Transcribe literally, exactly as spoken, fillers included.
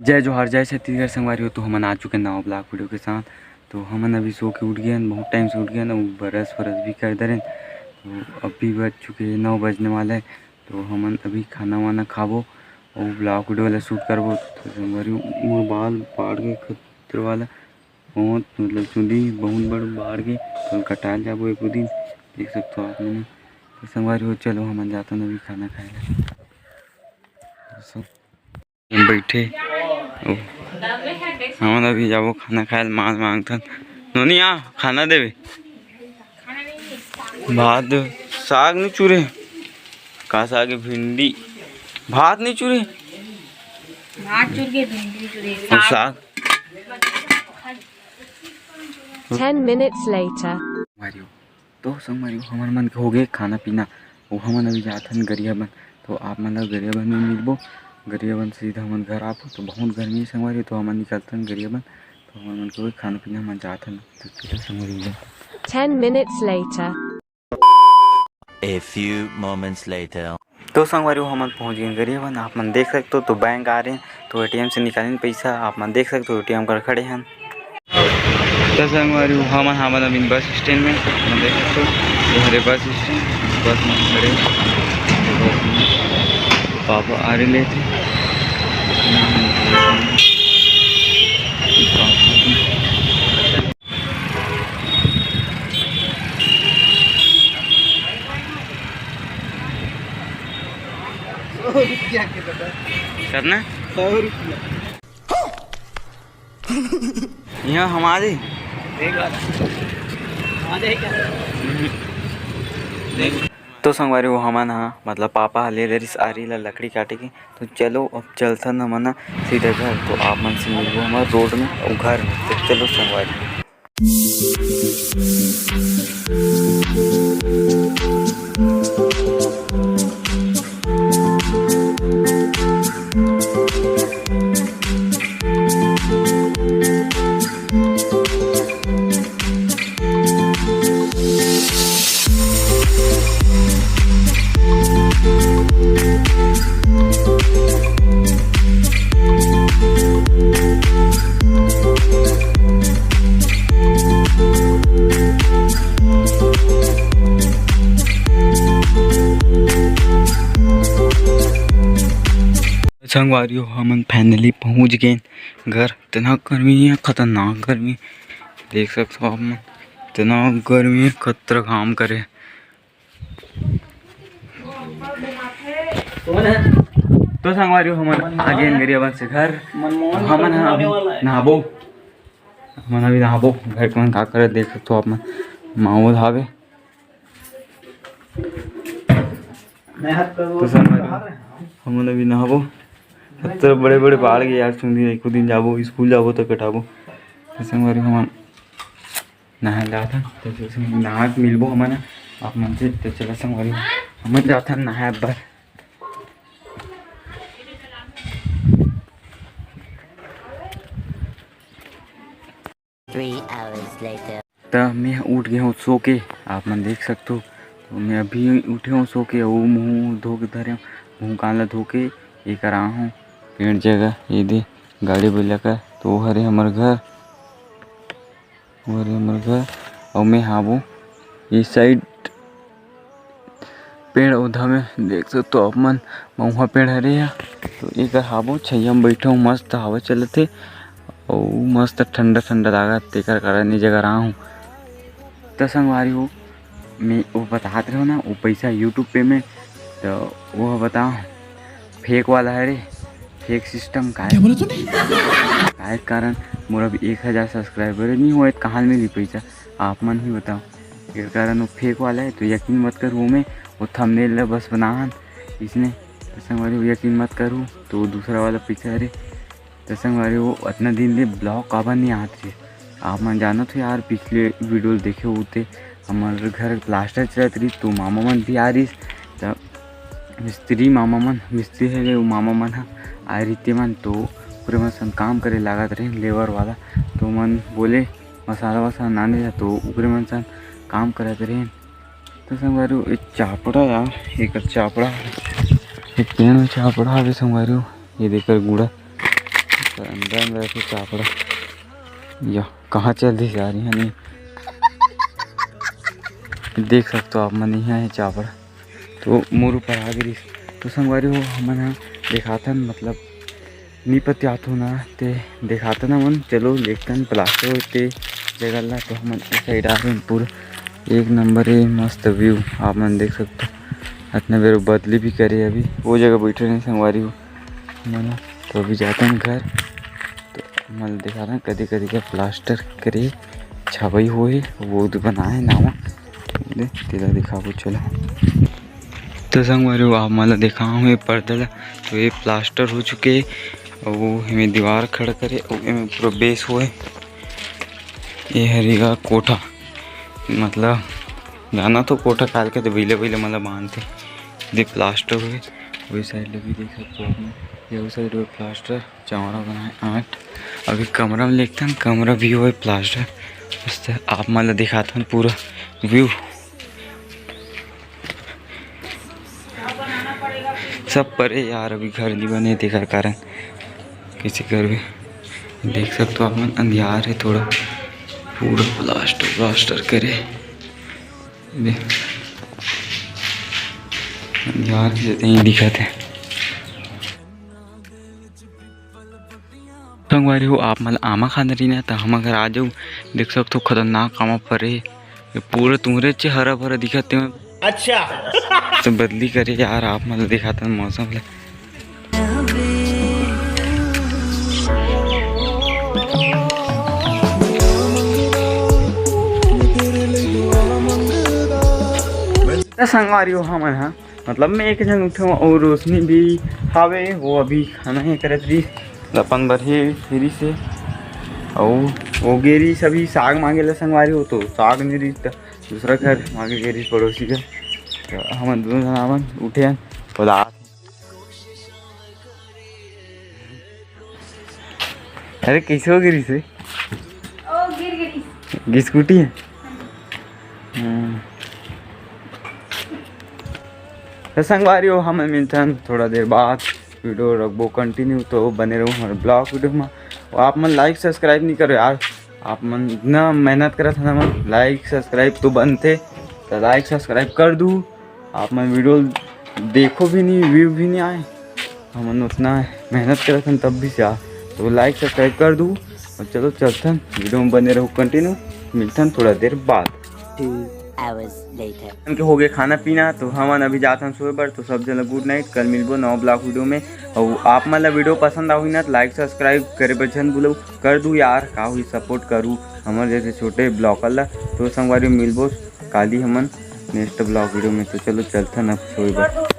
जय जोहार, जय छत्तीसगढ़ संगवारी हो। तो हमन आ चुके नवा vlog video के साथ। तो हमन अभी सो के उठ गए हन, बहुत time से उठ गए हन, अउ brush व्रश भी कर दे रहेन। तो अभी बज चुके नौ बजने वाला है। तो हमन अभी खाना वाना खाबो अउ vlog video वाला shoot करबो। तो संगवारी हो, मोर बाल बाढ़ के खतरे वाला, बहुत मतलब चुंदी बहुत बड़ बाढ़ के, कल कटाल जाबो एको दिन, देख सकते हो आप मन। तो संगवारी हो, चलो हमन जाथन अभी खाना खाए ला। तो सब बैठे, ओ, हमन अभी जाबो खाना खाए ला, मांस मांगथन। नोनी आ, खाना देवे। भात, साग नहीं चुरे। का साग है? भिंडी। भात नहीं चुरे। भात चुर के भिंडी चुरे, अउ साग। साग। Ten minutes later. संगवारी हो, तो संगवारी हो, हमर मन के हो गए खाना पीना। वो हमन अभी जाथन गरियाबंद। तो आप मन ला गरियाबंद में मिलबो। गरियाबंद से सीधा हमन घर आबो। तो बहुत गर्मी है संगवारी हो, तो हमन निकलथन गरियाबंद। तो हमर मन के हो गए खाना पीना, हमन जाथन। तो चलो संगवारी हो। Ten minutes later. A few moments later. तो संगवारी हो, हमन पहुंच गए गरियाबंद। आप मन देख सकते हो, तो बैंक आ रहे हैं, तो एटीएम से निकालेन पैसा। आप मन देख सकते हो, एटीएम कर खड़े हैं। तो संगवारी हो, हमन हमन अभी बस स्टैंड में, आप मन देख सकते हो, ये हरे बस स्टैंड, बस में खड़े हैं। पापा आ रहे लेते। सौ रुपया के दादा। कितना? सौ रुपया। यहाँ हमारे। देख बात। हमारे है क्या? देख। तो संगवारी हो, हमन हा, मतलब पापा हा ले ले रिस आरी ला लकड़ी काटे के। तो चलो अब चलथन हमन हा सीधा घर। तो आप मन से मिलबो हमर रोड में अउ घर में। तो चलो संगवारी। संगवारी हो, हमन finally पहुंच गए घर। इतना गर्मी है, खतरनाक गर्मी, देख सकते हो आप मन, इतना गर्मी है, खतरा काम करे। तो संगवारी हो, हमन आ गए गरियाबंद से घर। हमन हा अभी नहाबो, हमन अभी नहाबो। घर के मन का करे देख सकते हो आप मन, माहौल हावे। तो संगवारी हो, हमन अभी नहाबो। इतना बड़े बड़े बाढ़ गए यार, सुन एको दिन जाबो, स्कूल जाबो तो कटाबो। तो संगवारी हो, हमन नहाए जाथन, तो जैसे नहा के मिलबो हमन आप मन से। तो चला संगवारी, हमन जाथन नहाए बर। Three hours later. त मैं उठ गए हूँ सो के, आप मन देख सकते हो। तो मैं अभी उठे हूँ सो के, वो मुँह धो के धरे हूँ, मुँह कान ला धो के ये करा हूँ पेड़ जगह, ये दे गाड़ी बइला का। तो वो हरे हमर घर। अउ ये हमर घर, अउ मैं हाबो इस side पेड़ उधा में देख सकते हो आप मन, महुआ पेड़ हरे या। तो एकर हाबो छइया में बैठे हूँ, मस्त हवा चलत हे अउ मस्त ठंडा ठंडा लागत, तेकर कारण ये जगह रहा हूँ। त संगवारी हो, मैं वो बतात रहे हो ना, वो पैसा YouTube payment, तो वो बताओ fake वाला है रे, fake system का है? क्या बोला तूने? काय कारण मोर अभी एक हजार subscriber नहीं हुआ, तो कहाँ मिली पैसा? आप मन ही बताओ। ये कारण वो fake वाला है, तो यकीन मत करो, वो मैं वो thumbnail ला बस बनाहन इसने, तो संगवारी हो, यकीन मत करो, तो वो दूसरा वाला पैसा है रे। त संगवारी हो, अतना दिन ले vlog काबर नहीं आत रहिस? आप मन जानत हो यार, पिछले video ल देखे होते, हमर घर plaster चलत रहिस, तो मामा मन भी आ रहिस, त मिस्त्री मामा मन, मिस्त्री हे वो मामा मन ह आए रहिते मन, तो ओकरे मन सन काम करे लागत रहिन लेबर वाला, तो मन बोले मसाला वसाला लाने ला, तो ओकरे मन सन काम करत रहिन। तो संगवारी हो, ये चापड़ा यार, एकर चापड़ा, ये पेड़ में चापड़ा हवे संगवारी हो, ये देख एकर गुड़ा, एकर अंदर अंदर के चापड़ा, या कहाँ चल दिस यार, यहाँ नहीं देख सकते हो आप मन, यहाँ है चापड़ा। तो मोर ऊपर आ गिरिस। तो संगवारी हो, हमन ह देखाथन, मतलब नी पतियात हो ना, ते देखाथन हमन। चलो देखथन प्लास्टर होते जगह ला। तो हमन ए साइड आ गए, पूरा एक नंबर है, मस्त व्यू आप मन देख सकते हो। अतना बेर बदली भी करे, अभी वो जगह बैठे नहीं संगवारी हो हमन ह। तो अभी जाथन घर, तो हमन देखाथन कदी कदी का प्लास्टर करे छवई होए, वो तो बनाए नावा दे, तेला दिखाबो, चलो। तो संगवारी हो, आप मन ला दिखाऊँ ये पर्दा ला, तो ये प्लास्टर हो चुके हे, अउ एमे दीवार खड़ा करे, अउ एमे पूरा बेस होए। ये हरे गा कोठा, मतलब जाना तो कोठा काल के तो बइला बइला मन ला बांधथे, दे प्लास्टर होए। वही साइड ले भी देख सकते हो आप मन, ये साइड होए प्लास्टर। चावड़ा बनाए आठ। अभी कमरा में लेगथन, कमरा भी होए प्लास्टर। मस्त आप मन ला दिखाथन पूरा व्यू। सब परे यार, अभी घर नहीं बने, तेकर कारण कैसे करबे। देख सकते हो आप मन, अंधियार है थोड़ा, पूरा प्लास्टर व्लास्टर करे। दे। अंधियार के जैसे ही दिखत है। संगवारी हो, आप मन आमा खाना रही ना, तो हम घर आ जाऊ। देख सकते हो, खतरनाक आमा फरे हे। ये पूरा तुम्हरे चे हरा भरा दिखत हे। अच्छा। तो बदली करे यार, आप मन दिखाते हैं मौसम ले। तो संगवारी हो, हमन ह, मतलब मैं एक झन उठे हूँ और रोशनी भी हावे, वो अभी खाना ही करत रही अपन बर ही फिरी से। और वो गेरी सभी साग मांगे ला संगवारी हो, तो साग नहीं रही, तो दूसरा घर मांगे गेरी पड़ोसी का। तो हमन दोनों जन आवन उठे हन, बोला अरे, कैसे हो गिरी से? ओ, गिर गिरी। गिसकुटी है? हम्म। तो संगवारी हो, हम मिलथन थोड़ा देर बाद, वीडियो रखबो कंटिन्यू, तो बने रहो हमारे ब्लॉग वीडियो में। और आप मन लाइक सब्सक्राइब नहीं करो यार, आप मन इतना मेहनत करत हन, हमन लाइक सब्सक्राइब तो बनते, तो लाइक सब्सक्राइब कर दू। आप मन वीडियो देखो भी नहीं, व्यू भी नहीं आए, हमन उतना मेहनत करत हन तब भी से आ। तो लाइक सब्सक्राइब कर दू और चलो चलथन, वीडियो में बने रहो कंटिन्यू, मिलथन थोड़ा देर बाद। Two hours later. के हो गए खाना पीना, तो हमन अभी जाथन सोए बर। तो सब जन ला गुड नाइट, कल मिलबो नवा ब्लॉग वीडियो में। और आप मन ला वीडियो पसंद आही ना, तो लाइक सब्सक्राइब करे बर झन भूलू, कर दू यार, का हुई सपोर्ट करू हमर जैसे छोटे ब्लॉगर ला। तो संगवारी मिलबो काली हमन नेक्स्ट ब्लॉग वीडियो में। तो चलो चलथन अब सोए बर।